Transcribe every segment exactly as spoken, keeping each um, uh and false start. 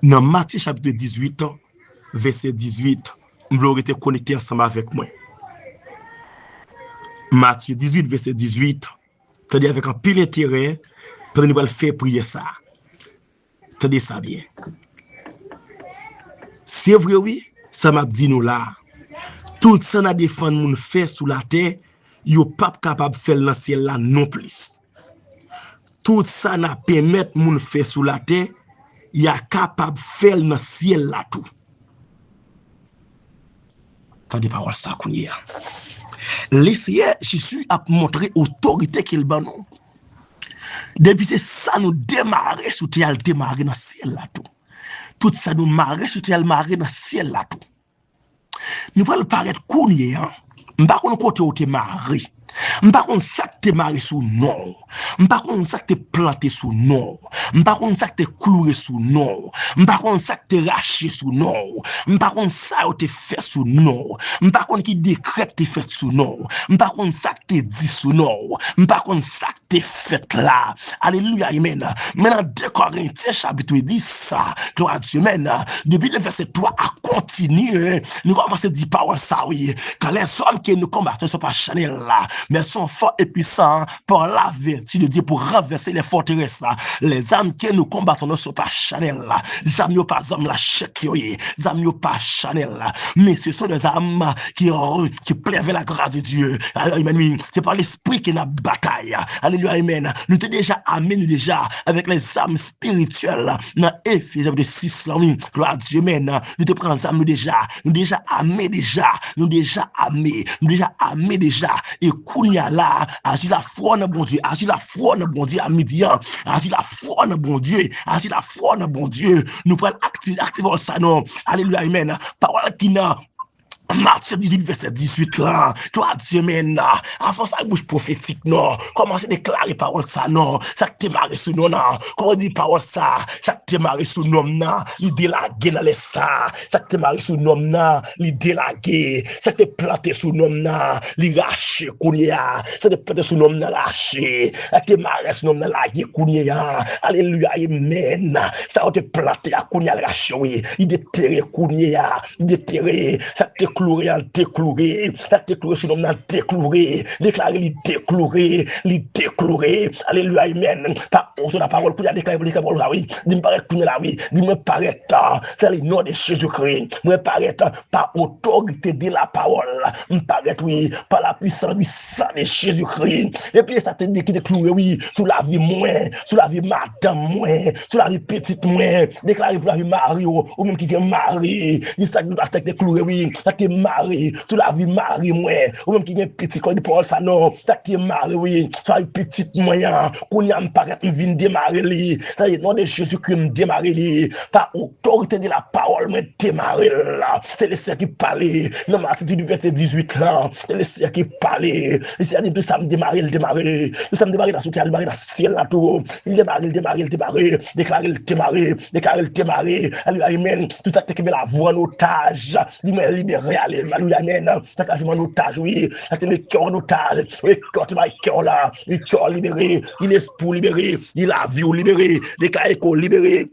Nan Matye chapit dizuit, vèsè dizuit, m vle w rete konekte ansanm avèk mwen. Matye dizuit, vèsè dizuit, tande avèk anpil enterè, pandan nou pral fè priyè sa a. Tande sa byen. Se vre, wi, sa m ap di nou la a. Tout sa n a defann moun fè sou latè, yo p ap kapab fè l nan syèl la nonplis. Tout sa n a pèmèt moun fè sou latè, y a kapab fè l nan syèl la tou. Tande pawòl sa kounye a. Leseyè Jezi ap montre otorite ke l ban nou. Depi se sa nou demare sou tè a, l demare nan syèl la tou. Tout sa nou mare sou tè a, l mare nan syèl la tou. Nou pral parèt kounye a. M pa konn kote w te mare. M pa konn sa k te mare sou non w. M pa konn sa k te plante sou non w. M pa konn sa k te kloure sou non w. M pa konn sa k te rache sou non w. M pa konn sa yo te fè sou non w. M pa konn ki dekrè k te fèt sou non w. M pa konn sa k te di sou non w. M pa konn sa k te fèt la. Alelouya, amen. Men nan de Korentyen chapit dis, glwa a Dye, men, depi le vèsè twa a kontinye, nou kòmanse di pawòl sa, wi. Car les armes que nous combattons ne sont pas charnelles, mais sont fortes et puissantes par la vertu de Dieu pour renverser les forteresses. Les armes que nous combattons ne sont pas charnelles. Zam yo pa zam lachè yo ye. Zam yo pa chanèl. Men ce sont des armes qui, qui plaît avec la grâce de Dieu. Alelouya, amen, wi. Se pa lespri ke n ap batay. Alelouya, amen. Nou te deja ame nou deja avèk les armes spirituelles nan Efezyen chapit sis la, wi. Glwa a Dye, men. Nou te pran zam nou deja. Nou deja ame deja. Nou deja ame. Nou deja ame deja. E kounye a la, aji lafwa w nan Bondye. Aji lafwa w nan Bondye a midi an. Aji lafwa w nan Bondye. Aji lafwa w nan Bondye. Nou pral aktive, aktive sa non. Alelouya, amen. Pawòl ki nan Matye dizuit, vèsè dizuit la. Glwa a Dye, men. Avanse ak bouch pwofetik non. Kòmanse deklare pawòl sa non. Sa k te mare sou non nan. Kòman di pawòl sa? Sa k te mare sou non nan, li delage nan lè sa. Sa k te mare sou non nan, li delage. Sa k te plante sou non nan, li rache kounye a. Sa k te plante sou non nan, rache. Sa k te mare sou non nan, lage kounye a. Alelouya, amen. Sa yo te plante a kounye a, l rache, wi. Li detere kounye a. Detere, sa k te kloure an, dekloure. Sa k te kloure sou nonm nan, dekloure. Deklare li dekloure, li dekloure. Alelouya, amen. Pa oto la pawòl, kounye a deklare, deklare pawòl la, wi. Di m parèt kounye a la, wi. Di mwen parèt, dans le nom de Jésus-Christ. Mwen parèt, pa otorite de la pawòl. M parèt, wi, pa la puissance du sang de Jésus-Christ. Epi sa te di ki te kloure, wi, sou lavi mwen, sou lavi madanm mwen, sou lavi pitit mwen, deklare pou lavi mari w, ou menm ki gen mari, di sa k te kloure, wi, sa k te mare sou lavi mari mwen, ou menm ki gen pitit, kòm di pawòl sa non, sa k te mare, wi, sou lavi pitit mwen an, kounye a m parèt, m vin demare li, sa se non de Jezi Kri m demare li, pa otorite de la pawòl mwen demare l, se Lesenyè ki pale, nan Matye vèsè dizuit la, se Lesenyè ki pale, Lesenyè di tout sa m demare, l demare, tout sa m demare nan sou tè a, l demare nan syèl la tou. Li demare, l demare, l demare. Deklare l demare. Deklare l demare. Alelouya, amen. Tout sa k te kenbe lavi w an otaj. Li mwen libere, alelouya, amen. Sa k te kenbe an otaj, wi. Sa k te kenbe kè w an otaj. Wi, kè w te bay kè w la. Li kè w libere. Li lespri w libere. Li lavi w libere. Deklare kò w libere.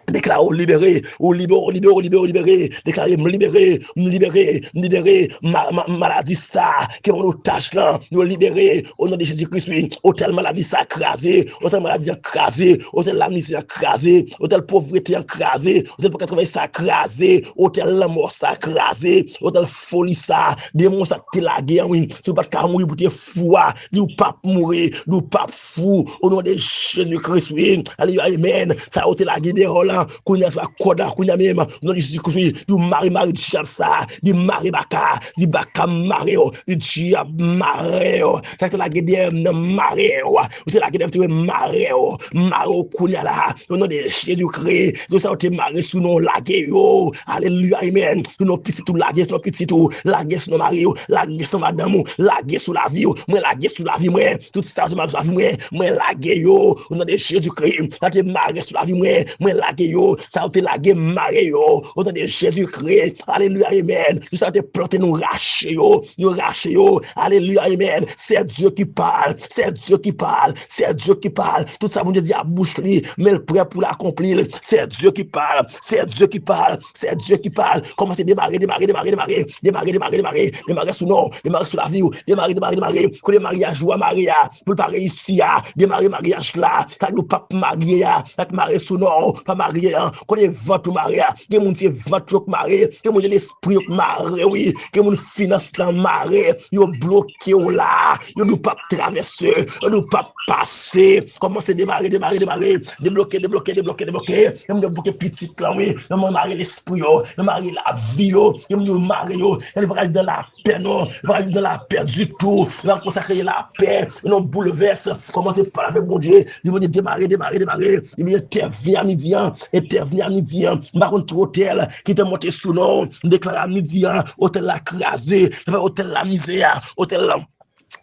Deklare ou libere, ou libere, ou libere, ou libere, ou libere. Deklare m libere, m libere, m libere. Ma, ma, maladi sa ki pran otaj lan, yo libere o non de Jezi Kris, wi. Otèl maladi sa kraze, otèl maladi an kraze, otèl lamizè an kraze, otèl povrete an kraze, otèl pa ka travay sa kraze, otèl lanmò sa kraze, otèl foli sa, demon sa te lage an, wi. Si w pa t ka mouri pou te fou a, di w p ap mouri, di w p ap fou, o non de Jezi Kris, wi. Alelouya, amen. Sa yo te lage deyò la, kounye a se pa kòd la, kounye a menm, o non de Jezi Kris, wi. Di w mare, mare dyab sa, di mare baka, di baka mare yo, di dyab mare yo. Sa yo te lage deyò m nan mare yo. Yo te lage deyò m, te mare yo, mare yo kounye a la, o non de Jezi Kris. Di w sa yo te mare sou non lage yo. Alelouya, amen. Sou non pitit ou lage, sou non pitit ou lage, sou non mari ou lage, sou non madanm ou lage, sou lavi ou. Mwen lage sou lavi mwen. Tout sa yo te mare sou lavi mwen, mwen lage yo. O non de Jezi Kris, sa te mare sou lavi mwen, mwen lage lage yo, sa yo te lage, m mare yo. O non de Jezi Kri. Aleluya, amen. Tout sa yo te plante, nou rache yo. Nou rache yo. Aleluya, amen. C'est Dieu qui parle. C'est Dieu qui parle. C'est Dieu qui parle. Tout sa Bondye di ak bouch li, men l prè pou l akonpli l. C'est Dieu qui parle. C'est Dieu qui parle. C'est Dieu qui parle. Kòmanse demare, demare, demare, demare. Demare, demare, demare. Demare sou non. Demare sou lavi w. Demare, demare, demare. Kote maryaj ou a mare a, pou l pa reyisi a. Demare maryaj la. Sa nou p ap marye a, sa k mare sou non w, pa marye an. Kote vant ou mare a. Gen moun se vant yo k mare. Gen moun se lespri yo k mare, wi. Gen moun finans lan mare. Yo bloke w la. Yo di w p ap travèse. Yo di w p ap pase. Kòmanse demare, demare, demare. Debloke, debloke, debloke, debloke. Gen moun yo bloke pitit lan, wi. Gen moun mare lespri yo. Yo mare lavi yo. Gen moun yo mare yo. Yo pa ka viv nan lapè, non. Yo pa ka viv nan lapè ditou. Yo pa ka konsakre lapè. Yo nan boulvès. Kòmanse pale avèk Bondye. Di Bondye demare, demare, demare. Li entèvni a midi an. Entèvni a midi an. M pa konn ki otèl ki te monte sou non w. M deklare a midi an. Otèl la kraze. Otèl la mizè a. Otèl la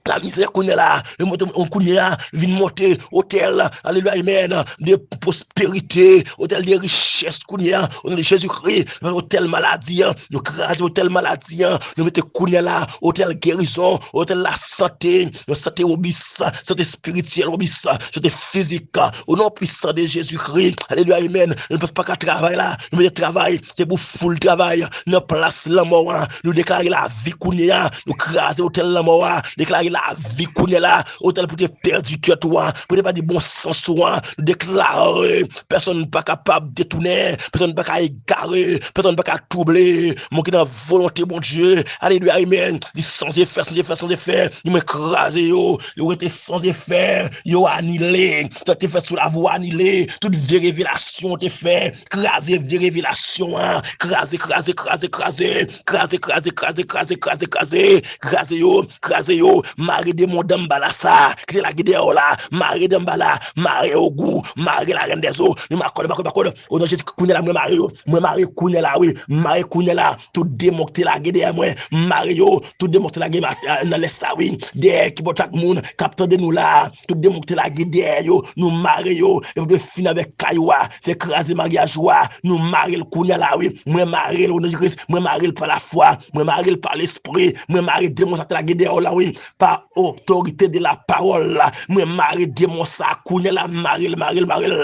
lamizè kounye a la, yo monte, kounye a, vin monte otèl, aleluya, amen, de pwosperite, otèl de richès kounye a, o non de Jezikri, otèl maladi an, yo kraze otèl maladi an, yo mete kounye a la, otèl gerizon, otèl lasante, yon sante wobis, sante espirityèl wobis, sante fizik, o non pwisan de Jezikri, aleluya, amen, nou pa ka travay la, nou mete travay, se pou foul travay, nan plas lanmò a, nou deklare lavi kounye a, nou kraze otèl lanmò a, deklare lavi kounye a la, otèl pou te pèdi tèt ou a, pou te pèdi bon sans ou a, nou deklare, pèsonn pa kapab detounen, pèsonn pa ka egare, pèsonn pa ka twouble, moun ki nan volonte Bondye, aleluya, amen, li san efè, san efè, san efè, li mwen kraze yo, yo rete san efè, yo anile, sa te fèt sou lavi w anile, tout vye revelasyon w te fè, kraze vye revelasyon an, kraze, kraze, kraze, kraze, kraze, kraze, kraze, kraze, kraze, kraze, kraze yo, kraze yo, mare demon danmbala sa, ki te lage dèyè w la, mare danmbala, mare ogou, mare larèn dèzo, nou makòd, makòd, makòd, o non Jezi, kounye a la, mwen mare yo, mwen mare kounye a la, wi, mare kounye a la, tout demon ki te lage dèyè mwen, mare yo, tout demon ki te lage nan lès la, wi, dèyè ki pòt ak moun, k ap tande nou la, tout demon ki te lage dèyè yo, nou mare yo, epi nou fini avèk kay ou a, fè kraze maryaj ou a, nou mare l kounye a la, wi, mwen mare l, o non de Jezi Kris, mwen mare l pa lafwa, mwen mare l pa lespri, mwen mare demon sa te lage dèyè w la, wi, pa otorite de la pawòl la, mwen mare demon sa kounye a la, mare l, mare l, mare l,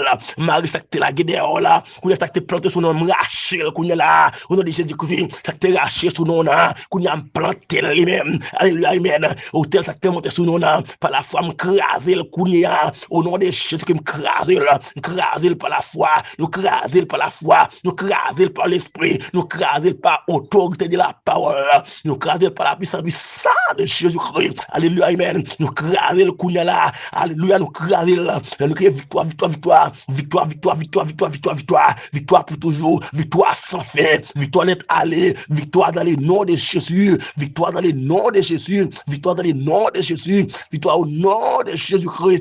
mare sa k te lage dèyè w la, kounye a sa k te plante sou non m, rache l kounye a la, o non de Jezi Kris, sa k te rache sou non w nan, kounye a m plante l li menm, aleluya, amen, otèl sa k te monte sou non w nan, pa lafwa m kraze l kounye a, o non de Jezi Kris m kraze l, m kraze l pa lafwa, nou kraze l pa lafwa, nou kraze l pa lespri, nou kraze l pa otorite de la pawòl, nou kraze l pa la pwisans pwisan de Jezi Kris, aleluya, amen, nou kraze l kounye a la, aleluya, nou kraze l, nou kriye viktwa, viktwa, viktwa, viktwa, viktwa, viktwa, viktwa, viktwa, viktwa pou toujou, viktwa san fen, viktwa nèt ale, viktwa dans le nom de Jésus, viktwa dans le nom de Jésus, viktwa dans le nom de Jésus, viktwa o non de Jezi Kris,